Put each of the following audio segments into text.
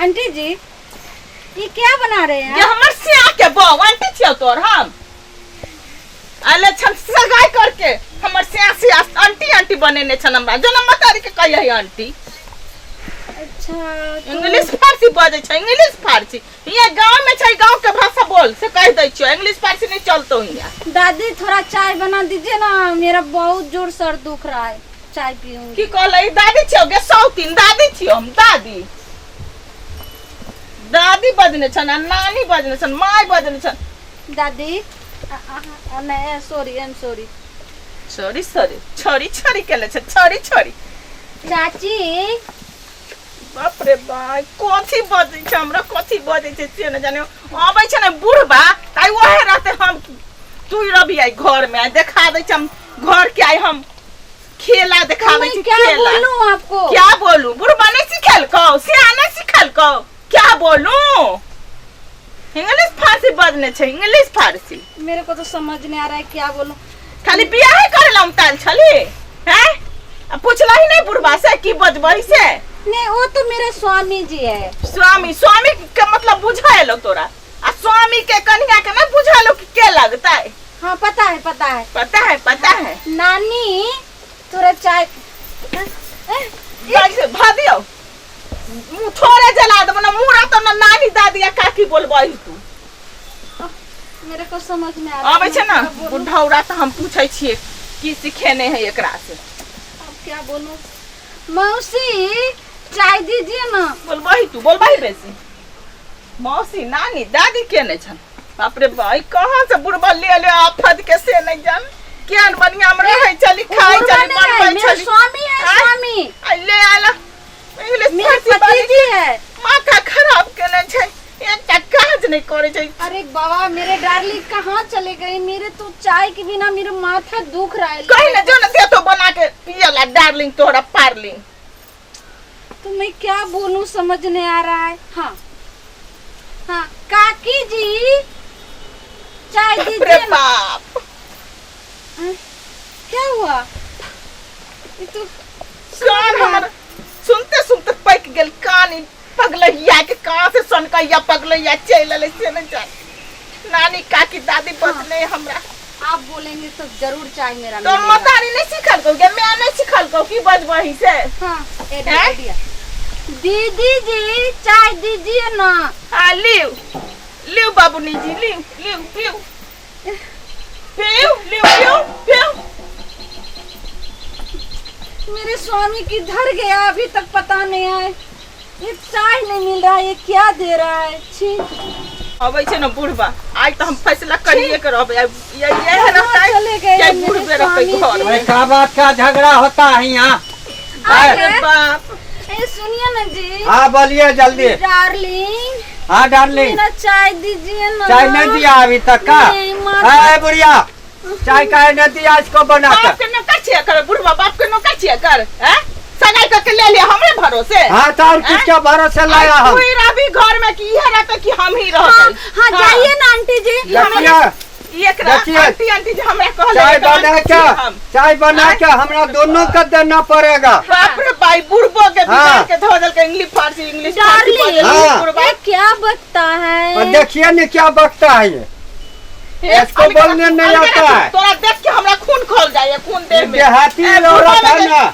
Aunty जी, ये क्या बना रहे हैं? ये हमर सिया के बौ आंटी छियौ तोर। हम आले छन सगाई करके हमर सिया सिया आंटी आंटी बनेने छन हमरा जनम मतारी के कहिए आंटी। अच्छा, तो इंग्लिश फारसी बजै छै, इंग्लिश फारसी। हियाँ गाँव में छै, गाँव के भाषा बोल से कह दै छियौ, इंग्लिश फारसी नहीं चलतो हियाँ। दादी थोड़ा चाय बना दीजिए ना, मेरा बहुत जोर सर दुख रहा है, चाय पीऊंगी। की कहलै? दादी छियौ गे सौतीन, दादी छियौ हम। दादी दादी बजने छन आ नानी बजने छन, माय बजने छन। दादी नहीं, sorry, I am sorry. Sorry sorry छोरी छोरी केले छै, छोरी छोरी। चाची। बाप रे बाप, कथी बजै छै हमरा, कथी बजै छै से नहि जाने। अबै छै ने बुढ़बा ताइ ओहे रहते, हम तू रवि आई घर में आई देखा दै छै हम घर के आई, हम खेला तो देखा दै मैं छी क्या खेला। बोलूं आपको? क्या बोलूं? बुढ़बा नहीं सिखेलकौ, सिया नहीं सिखेलकौ, क्या बोलूं? इंग्लिश फारसी बजने छै, इंग्लिश फारसी। मेरे को तो समझ नहीं आ रहा है क्या बोलूं। खाली बियाहे करे ला उताल छली हैं? आ पुछला ही नहीं बुढ़बा से की बजबही से? नहीं, वो तो मेरे स्वामी जी है। स्वामी, स्वामी के मतलब बुझाएलो तोरा? आ स्वामी के कन्या के नहीं बुझाएलो कि के लगता है? हाँ पता है, पता है। पता है, पता है। नानी थोड़ा चाय भा दियो, मुँह थोड़े जला देबो ना, मुँह रहतो ना नानी दादी आ काकी बोलबही तू। मेरे को समझ में आ रहा आबै छै ने क्या बोलूं? बुढ़ौरा तऽ हम पूछै छियै की सिखेने है एकरा से। अब क्या बोलूं? मौसी चाय दीजिए ना। बोलबही तू, बोलबही बेसी। मौसी नानी दादी केने छन? बाप रे भाई, कहाँ से बुढ़बा ले ले आफत के से नहीं जान। केहन बढ़िया हम रहै छली, वो खाइ बुढ़वा छली, नहीं है, बनबै मेरे छली। स्वामी है। आय? स्वामी आ ले आला इंग्लिश मेरे फारसी पति बाजै जी है। माथा खराब केने छै, एकटा काज नहीं करै छै। अरे बाबा, मेरे डार्लिंग कहाँ चले गए? मेरे तो चाय के बिना मेरा माथा दुख रहा है। कहीं ना जो ना दे तो बना के पियला डार्लिंग तोहरा पार्लिंग। तो मैं क्या बोलूं समझ नहीं आ रहा है। हाँ हाँ, काकी जी चाय बाप रे दीजिए ना। बाप, हाँ, क्या हुआ? ये तो कान हमर सुनते सुनते पकि गेल कान। ई पगलैया के कहाँ से सनकैया पगलैया चलि एलै से नहि जान। नानी काकी दादी बजने हमरा। आप बोलेंगे तो जरूर चाय मेरा तोर मिलेगा। मतारी नहीं सिखलकौ गे, माय नहीं सिखलकौ की बजबही से? हाँ, आइडिया, हैं? आइडिया। दीदी जी चाय दीजिए ना। हाँ लिउ लिउ बाबुनी जी, लिउ लिउ पिउ पिउ लिउ पिउ पिउ। मेरे स्वामी किधर गया अभी तक पता नहीं आए। ये चाय नहीं मिल रहा है, ये क्या दे रहा है? छी। अबै छै ने बुढ़बा आइ तऽ हम फैसला करिए के रहबै। आइ ये ये कहाँ रहतै चले गए या मेरे बुढ़बे रहतै स्वामी घर जी? में। अरे का बात का झगड़ा होता है यहाँ? अरे अरे बाप, ए सुनिए ना जी। हाँ बोलिए जल्दी। डार्लिंग। हाँ डार्लिंग। मेरा चाय दीजिए ना। चाय नहीं दिया अभी तक का? नहीं, माँ। ए बुढ़िया, चाय काहे नहीं दिया इसको बना बाप कर? के नौकर छियै कर बुढ़बा, बाप के नौकर छियै कर हैं? सगाई करके ले लिया हमरे भरोसे। हाँ तो और किसके भरोसे लाया हम? तू ही रहबी घर में कि इहे रहते कि हम ही रहबै? हाँ हाँ, जाइए ना आंटी जी। देखिए, एकरा देखिए। आंटी आंटी जी हमरा कहले चाय एकर बना आंटी के छी हम। चाय बना के हमरा दोनों का देना पड़ेगा। बाप रे भाई, बुढ़बो के बिगाड़ हाँ। के धो देलकै। इंग्लिश फारसी, इंग्लिश फारसी डार्लिंग। बजल हाँ। बुढ़बा। ये क्या बकता है? और देखिए न क्या बकता है ये, इसको बोलने नहीं आता है। तोरा देख के हमरा खून खोल जाइए, खून देह में। देहाती ए, औरत बुढ़बा है में ना।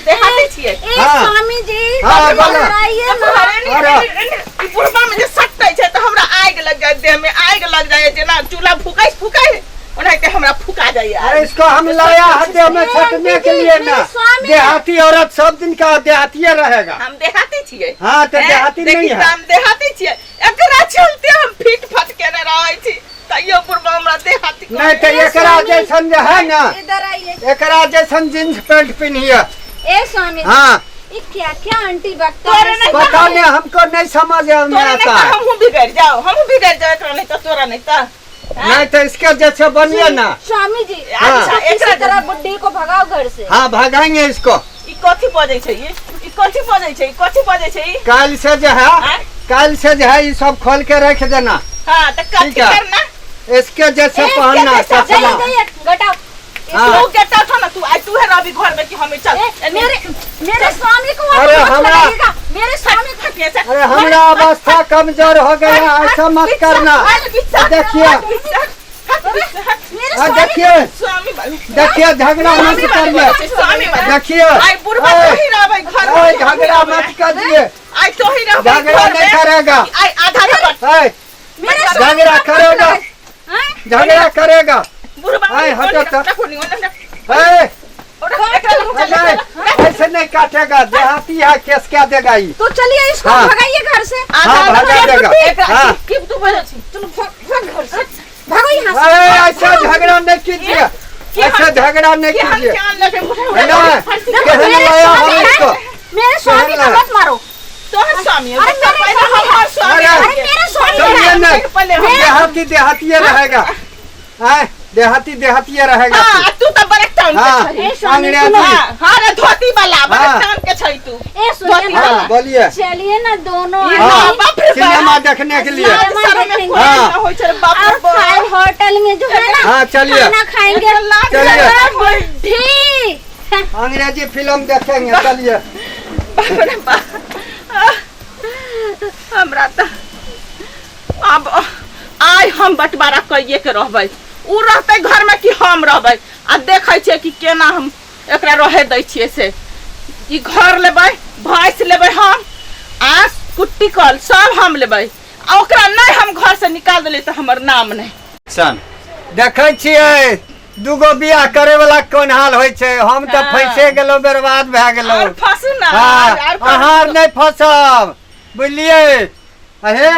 देहाती छियै। ए हाँ। स्वामी जी, हाँ, बोलो। इधर आइए ना। अरे। ई बुढ़बा में जे सटै छै तऽ हमरा आगि लग जाय देह में, आगि लग जाय, जेना चूल्हा फूकै फूकै ओनाहिते हमरा फूका जाइए। अरे इसको हम लाया है देह में ए, छटने आंटी के जी, लिए मेरे ना। स्वामी। देहाती औरत सब दिन का देहाती रहेगा। हम देहाती छियै। हाँ तो हैं? देहाती देखी नहीं तऽ है। हम देहाती छियै, एकरा चलते हम फिट फट केने रहै छी, तैयो बुढ़बा हमरा देहाती नहीं तो ए, एकरा स्वामी। जैसन जे है ना, इधर आइए। एकरा जैसन जींस पैंट पहनिए। ए स्वामी जी, हाँ। ये क्या क्या आंटी बकता तोरे है? नहीं पता नहीं, हमको नहीं समझ में तोरा नहीं आता तऽ है। हमहूँ बिगड़ि जाओ, हमहूँ बिगड़ि जाओ, एकरा नहीं तऽ तोरा नहीं तऽ हैं? नहीं तो इसके जैसे बनिए ना। स्वामी जी, हाँ। अच्छा एकरा किसी तरह बुढ़ी को भगाओ घर से। हाँ भगाएंगे इसको। ई कथी बजै छै? ई ई कथी बजै छै? ई कथी बजै छै ई? कल से जो है, आँय? कल से जो है ये सब खोल के रख देना। हाँ तऽ कथी ठीक है। करना? इसके जैसे ए, पहनना जैसे चश्मा। जाइए जाइए, घटाओ। हाँ। तू गेटा उठा ना, तू आई तू है रवि घर में कि हम चल। ए, मेरे मेरे स्वामी को आप अरे मत हमरा- लगाइएगा। मेरे स्वामी को अरे हमरा अवस्था कमजोर हो गया, ऐसा मत करना। देखिए। मेरे हाँ, स्वामी देखिए स्वामी वाले देखिए, झगड़ा मत करिए। स्वामी वाले देखिए। आई बुढ़वा ए, तो ही रहबै घर में। ए, झगड़ा मत करिए। आई तो ही रहबै झगड़ा घर नहीं में। करेगा। आई आधा रहबै। ए, मेरे स्वामी झगड़ा को मत करेगा। लगाइए। हाँ? झगड़ा करेगा। बुढ़वा आइ, हटो तो। ए ए, नहीं, ऐसे नहीं काटेगा, देहाती है, केस क्या देगा ये? तो चलिए इसको हाँ। भगाइए घर से। हाँ, भगा देगा। हाँ। की तू बोलै छी? चलो भाग भाग घर से, भागो यहाँ से। अरे ऐसा झगड़ा नहीं कीजिए, ऐसा झगड़ा नहीं कि हम कीजिए। जान लगे नहीं, देखो, केहन मेरे लाया हम स्वामी है, इसको? मेरे स्वामी को केहन मत मारो। तोहर स्वामी है, अरे मेरे पहिले स्वामी है। हमर स्वामी अरे, अरे मेरे स्वामी सुनिए है। नहीं, पहिले हम देहाती देहाती रहेगा। आए, देहाती देहाती रहेगा। हाँ, तू तो बड़े टाउन के हाँ। छही। ए स्वामी अंग्रेजी। सुनो। हाँ, हाँ रे धोती वाला बड़े हाँ। टाउन के छही तू। ए सुनिए ना। हाँ, बोलिए। चलिए ना दोनों ये हाँ। आदमी बाप रे बाप। सिनेमा देखने के लिए। सिनेमा शर्म में देखेंगे। कोई हाँ। ना होई छै रे, बाप रे और बाप। फाइव होटल में जो है ना हाँ, चलिए। खाना खाएंगे। चलिए। बुढ़ी अंग्रेजी फिल्म देखेंगे, चलिए। बाप रे बाप। आह, हमरा तऽ आब आइ हम बंटवारा कइए के रहबै। उ रहतै घर में कि हम रहबै, आ देखै छियै कि केना हम एकरा रहे दै छियै। से ई घर लेबै, भैंस लेबै हम, आ कुट्टी कल सब हम लेबै, आ ओकरा नहि हम घर से निकाल देलियै तऽ हमर नाम नहि। सन देखै छियै दूगो बियाह करे वाला कोन हाल होइ छै। हम तऽ हाँ। फंसे गेलहुँ, बर्बाद भए गेलहुँ। आओर फंसू ना। हाँ, आओर फंसू। अहाँ आर नहि फंसब, बुझलियै? अहे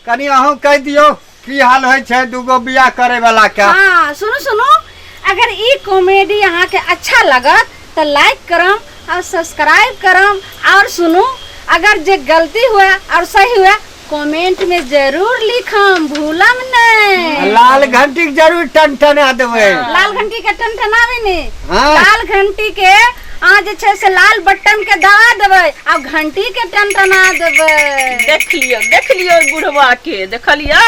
कनि अहूँ कहि दियौ की हाल होइ छै दूगो बियाह करे वाला के। हाँ सुनू सुनू, अगर ई कॉमेडी अहाँ के अच्छा लगत तो लाइक करम और सब्सक्राइब करम। और सुनू, अगर जे गलती हुआ और सही हुआ कमेंट में जरूर लिखम, भूलम नहीं। लाल घंटी के जरूर टनटना देबै। लाल घंटी के टनटनाबे ने। हाँ। लाल घंटी के अहाँ जे छै से लाल बटन के दबा देबै आ घंटी के टनटना देबै। देख लियौ, देख लियौ बुढ़वा के, देखलियै?